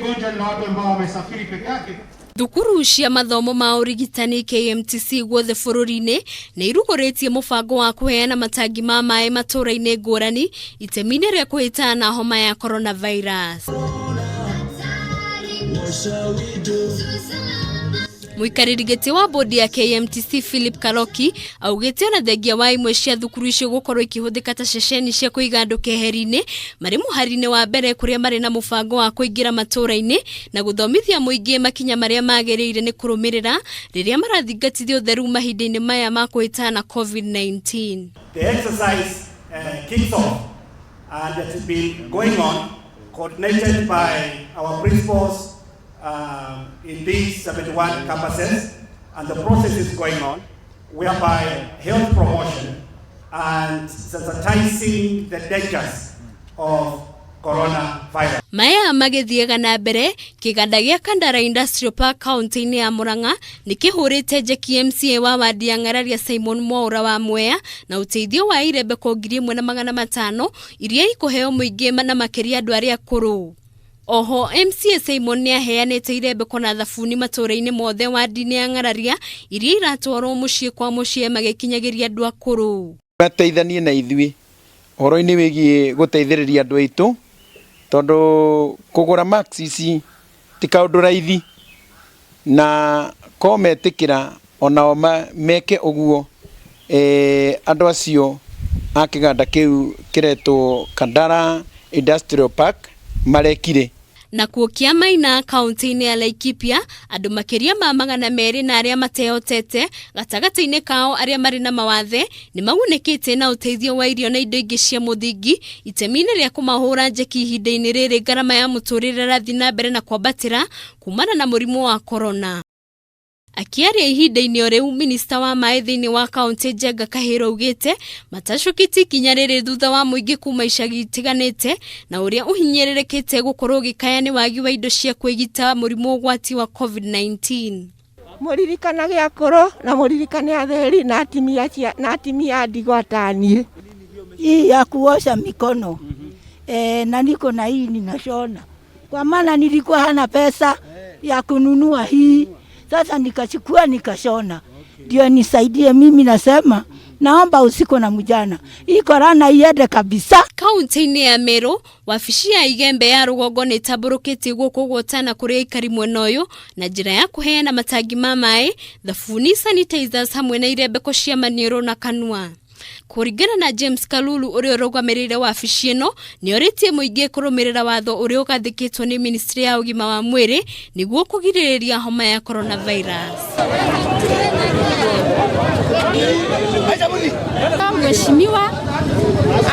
Hili gonjwa ni la watu ambao wamesafiri peke yake. Thukuru cia mathomo ma ũrigitani KMTC guothe bũrũri-inĩ nĩ irugũrĩtie mũbango wa kũheana matangi ma maĩ matũra-inĩ ngũrani itemi-inĩ rĩa kũhĩtana na homa ya coronavirus. Mũikarĩri gĩtĩ wa bodi ya KMTC Philip Karoki augĩte ona thengia wa imwe cia thukuru icio gũkorwo ikĩhũthĩka ta ceceni cia kũiga andũ keheri-inĩ, marĩ mũhari-inĩ wa mbere kũrĩa marĩ na mũbango wa kũingĩra matũra-inĩ na gũthomithia mũingĩ makinya marĩa magĩrĩire nĩ kũrũmĩrĩra rĩrĩa marathingatithia ũtheru mahinda-inĩ maya ma kũhĩtana na COVID-19. The exercise kicks off and it has been going on, coordinated by our principals in these 71 campuses, and the process is going on, whereby health promotion and sensitizing the dangers of coronavirus. Maya magĩthiaga na mbere, kĩganda gĩa Kandara Industrial Park kaunti-inĩ ya Murang'a nĩ kĩhũrĩte njeki MCA wa wadi ya Ng'araria Simon Mwaura wa Mwea na ũteithio wa irembeko 1500 iria ikũheo mũingĩ na makĩria andũ arĩa akũrũ. Oho MCA Simon nĩ aheanĩte irembeko na thabuni matũra-inĩ mothe wadi-inĩ ya Ng'araria iria iratwarwo mũciĩ kwa mũciĩ magĩkinyagĩria andũ akũrũ. Mateithanie na ithuĩ ũhoro-inĩ wĩgiĩ gũteithĩrĩria andũ aitũ, tondũ kũgũra mask ici ti kaũndũ raithi, na ko metĩkĩra onao meke ũguo, andũ acio a kĩganda kĩu kĩretwo Kandara Industrial Park marekire. Nakuo Kĩamaina kaunti-inĩ ya Laikipia, andũ makĩria ma 200 na arĩa matehotete gatagatĩ-inĩ kao arĩa marĩ na mawathe nĩ magunĩkĩte na ũteithio wa irio na indo ingĩ cia mũthingi itemi-inĩ rĩa kũmahũra njeki ihinda-inĩ rĩrĩ ngarama ya mũtũrĩre ĩrathiĩ na mbere na kwambatĩra kumana na mũrimũ wa corona. Akĩaria ihinda-inĩ o rĩu, minista wa maĩ thĩinĩ wa kaunti Njenga Kahĩro augĩte matacũkĩtie ikinya rĩrĩ thutha wa mũingĩ kuma icagi itiganĩte na ũrĩa ũhinyĩrĩrĩkĩte gũkorwo ũgĩkaya nĩ wagi wa indo cia kwĩgita mũrimũ ũgwati wa COVID-19. Mũririkanage akũrũ na mũririkane atheri na atimia na atimia a ndigwa ta niĩ. Hii ya kuosha mikono, na niko na hii ninashona, kwa maana nilikuwa hana pesa ya kununua hii. Sasa nikachukua nikashona, ndio nisaidie mimi. Nasema naomba usiku na mjana hii korona iende kabisa. Kaunti-inĩ ya Meru, wabici ya Igembe ya rũgongo nĩ ĩtambũrũkĩtie guoko gwotana kũrĩ aikari mwena ũyũ na njĩra ya kũheana matangi ma maĩ, thabuni, sanitizers hamwe na irembeko cia maniũrũ na kanua. Kũringana na James Kalulu ũrĩa ũrũgamĩrĩire wabici ĩno, nĩ orĩtie mũingĩ kũrũmĩrĩra watho ũrĩa ũgathĩkĩtwo nĩ ministry ya ũgima wa mwĩrĩ nĩguo kũgirĩrĩria homa ya coronavirus. Mheshimiwa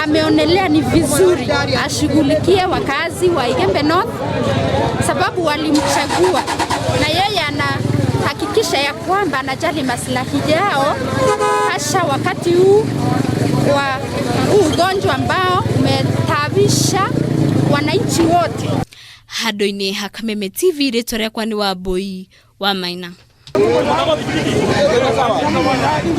ameonelea ni vizuri ashughulikie wakazi wa Igembe North sababu walimchagua na yeye anahakikisha ya kwamba anajali maslahi yao, hasa wakati huu wa huu ugonjwa ambao umetaabisha wananchi wote. Handũ-inĩ ha Kameme TV, rĩtwa rĩakwa nĩ Wambui wa Maina.